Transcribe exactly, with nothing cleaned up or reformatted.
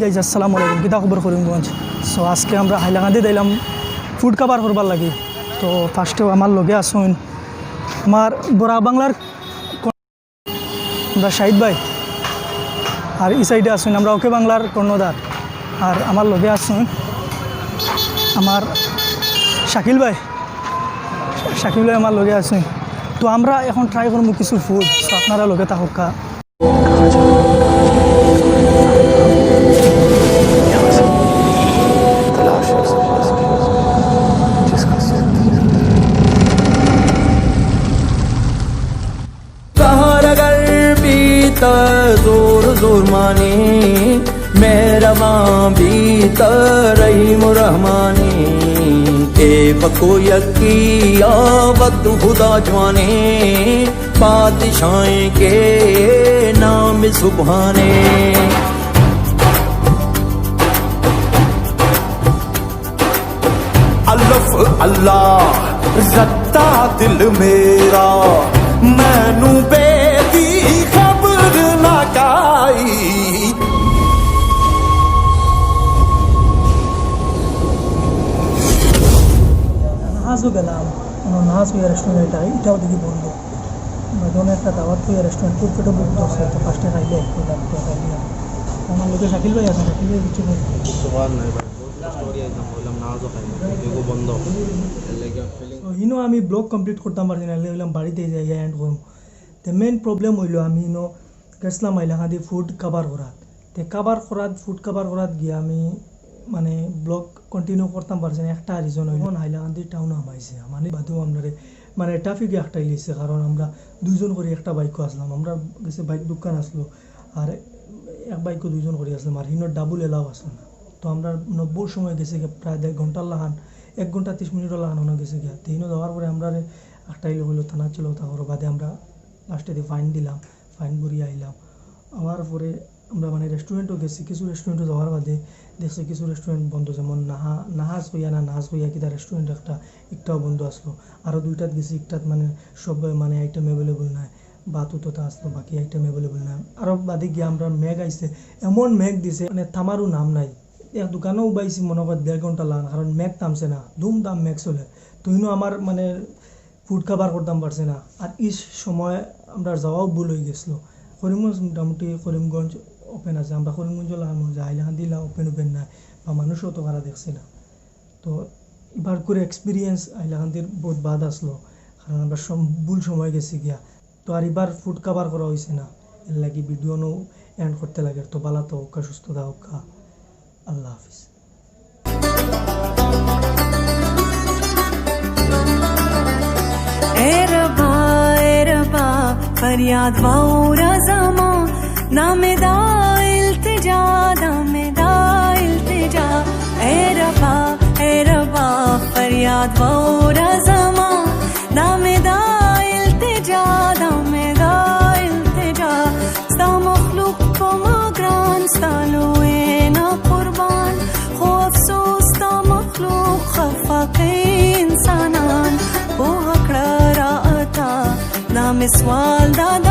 Guys, আসসালামু আলাইকুম। কিতা খবর করিমগঞ্জ? So, আজকে আমরা হাইলাকান্দিত আইলাম food cover করবার লাগি। তো first-এ আমার লগে আছইন আমার বরাক বাংলার আমরা শাহিদ ভাই, আর ই side-এ আছইন আমরা ওকে বাংলার কর্ণধার, আর আমার লগে আছইন আমার শাকিল ভাই। শাকিল ভাই আমার লগে আছইন। তো আমরা এখন try করমু কিছু food, তো আপনারা লগে থাকউক্কা। قہر اگر بیت زور زور مانی، مہربان بیت رحیم رحمانی۔ اے بکو یکی آ وقت خدا جوانی، بادشاہیں کے نام سبحانی۔ الف اللہ رتا دل میرا، مینوں بے دی خبر نہ کائی۔ নাহাজও গেলাম, মানে নাহাজ হইয়া রেস্টুরেন্ট এটা, এটাও দেখি বন্ধ। মানে একটা দাওয়াত হইয়া রেস্টুরেন্ট, ফুড পেটও বুক করছে, তো ফার্স্টে খাইলে, তো খাইলে। আমার লগে শাকিল ভাই আছে, শাকিল ভাই কিছু বলুন। কিছু করার নাই ভাই, বহুত কষ্ট করি আইতাম, বললাম না, আজও খাই না, এগো বন্ধ। এর লাগি আর ফিলিং তো হিনো আমি ব্লগ কমপ্লিট করতাম পারছি না, এর লাগি বললাম বাড়িতে যাই, এন্ড করুন। তে মেইন প্রবলেম হইলো আমি হিনো গেছিলাম হাইলাকান্দি ফুড কাভার করাত। তে কাভার করাত, ফুড কাভার করাত গিয়া আমি মানে ব্লগ কন্টিনিউ করতাম পারছি না, একটা রিজন হইলো হাইলাকান্দি টাউন হামাইছে, মানে বাদেও আমরা মানে ট্রাফিকে একটাই লিছে, কারণ আমরা দুইজন করি একটা বাইকও আসলাম, আমরা গেছে বাইক দোকান আসলো, আর এক বাইকও দুইজন করি আসলাম, আর হিনো ডাবল এলাও আসলো না। তো আমরা নব্বই সময় গেছে গিয়া প্রায় দেড় ঘন্টার লাখান, এক ঘন্টা তিরিশ মিনিটর লাখান হনো গেছে গিয়া। তো হিনো যাওয়ার পরে আমরা আটটাই লোক হইলো থানা ছিল, তা ওর বাদে আমরা লাস্টে দিয়ে ফাইন দিলাম, ফাইন ভরিয়া আইলাম। আওয়ার পরে আমরা মানে রেস্টুরেন্টও গেছি, কিছু রেস্টুরেন্টও যাওয়ার বাদে দেখছি কিছু রেস্টুরেন্ট বন্ধ, যেমন নাহা নাহাজ হইয়া না নাহাজ হইয়া কিতা রেস্টুরেন্ট একটা, একটাও বন্ধ আসলো। আরও দুইটাত গেছি, একটাত মানে সব মানে আইটেম অ্যাভেলেবল নাই, ভাত উতোতা আসলো, বাকি আইটেম অ্যাভেলেবল নাই। আরও বাদে গিয়া আমরা মেঘ আইছে, এমন মেঘ দিছে মানে থামারও নাম নাই। এক দোকানও উবাইছি মনে হয় দেড় ঘন্টা লান, কারণ মেঘ থামছে না, দুম দাম মেঘ চলে। তো ইনো আমার মানে ফুড কাভার করতাম পারছে না। আর এই সময় আমরা যাওয়াও ভুল হয়ে গেছিলো। করিমগঞ্জ মোটামুটি করিমগঞ্জ ওপেন আছে, আমরা করিমগঞ্জ লাগানো যায়, হাইলাকান্দি লা ওপেন ওপেন নাই বা মানুষও তো কারা দেখছি না। তো এবার করে এক্সপিরিয়েন্স হাইলাকান্দির বহুত বাদ আসলো, কারণ আমরা সম- ভুল সময় গেছি গিয়া। তো আর এবার ফুড কাভার করা হয়েছে না, এর লাগি ভিডিও নো এন্ড করতে লাগে। তো বালা তো হোক্কা, সুস্থ থাকউক্কা, আল্লাহ হাফিজ। اے ربا، اے ربا، فریاد واورا زما، دا می دا التجا، دا می دا التجا۔ اے ربا، اے ربا، فریاد واورا زما، دا می دا التجا، دا می دا التجا۔ ستا مخلوق په ما ګران، ستا لوی نه قربان، خو افسوس ستا مخلوق خفه کوي انسانان۔ پوهه کړه را عطا، دا می سوال دا